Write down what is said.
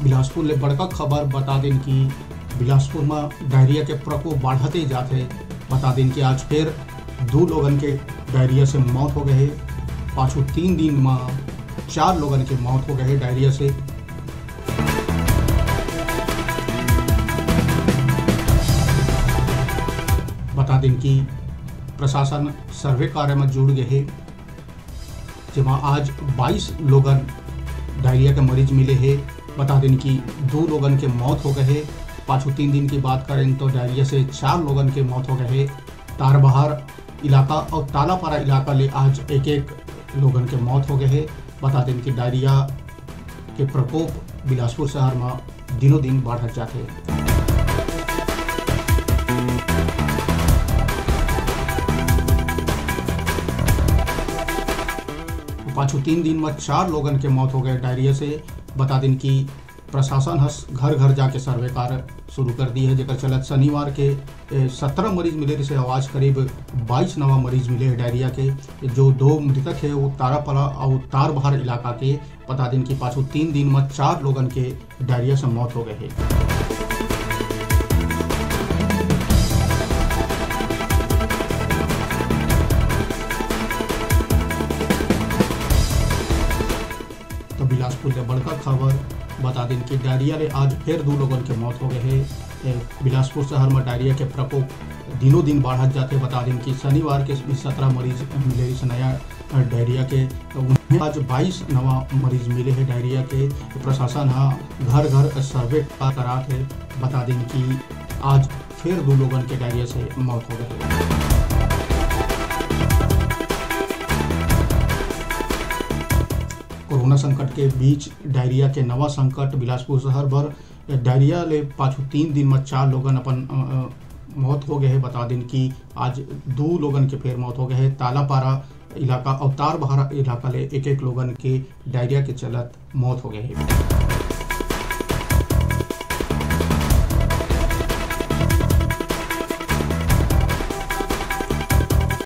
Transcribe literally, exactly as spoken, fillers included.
बिलासपुर ले बड़का खबर बता देन कि बिलासपुर म डायरिया के प्रकोप बाढ़ते जात हे। बता देन कि आज फेर दू लोगन के डायरिया से मौत हो गए हे। पाछू तीन दिन म चार लोगन के मौत हो गए हे डायरिया से। बता देन कि प्रशासन सर्वे कार्य म जुड़ गए हे, जेमा आज बाईस लोगन डायरिया के मरीज मिले हे। बता देन कि दू लोगन के मौत हो गए हे। पाछू तीन दिन की बात करें तो डायरिया से चार लोगन के मौत हो गए हे। तारबहार इलाका और तालापारा इलाका ले आज एक एक लोगन के मौत हो गए हे। बता देन कि डायरिया के प्रकोप बिलासपुर शहर म दिनों दिन बाढ़त जात हे। पाछू तीन दिन म चार लोगन के मौत हो गए डायरिया से। बता देन कि प्रशासन ह घर घर जाके सर्वे कार्य शुरू कर दिए हे, जेकर चलत शनिवार के, ए, सत्रह मरीज मिले, जिसे आज करीब बाईस नवा मरीज मिले हे डायरिया के। जो दो मृतक हे, वो तारापारा और तारबहार इलाका के। बता देन कि पाछू तीन दिन म चार लोगन के डायरिया से मौत हो गए हे। तो बिलासपुर ले बड़का खबर बता देन कि डायरिया ले आज फेर दू लोगन के मौत हो गए हे। ए, बिलासपुर शहर म डायरिया के प्रकोप दिनों दिन बाढ़त जाथे। बता देन कि शनिवार के भी सत्रह मरीज मिले रिहिस नया, अ, डायरिया के, तो उन्हें आज बाईस नवा मरीज मिले हे डायरिया के। प्रशासन ह घर घर सर्वे करात हे। बता देन कि आज फेर दू लोगन के डायरिया से मौत हो गए हे। कोरोना संकट के बीच डायरिया के नवा संकट बिलासपुर शहर बर। डायरिया ले पाछू तीन दिन म चार लोगन अपन, अ, अ, मौत हो गए हे। बता देन कि आज दू लोगन के फेर मौत हो गए हे। तालापारा इलाका और तारबहार इलाका ले एक एक लोगन के डायरिया के चलत मौत हो गए हे।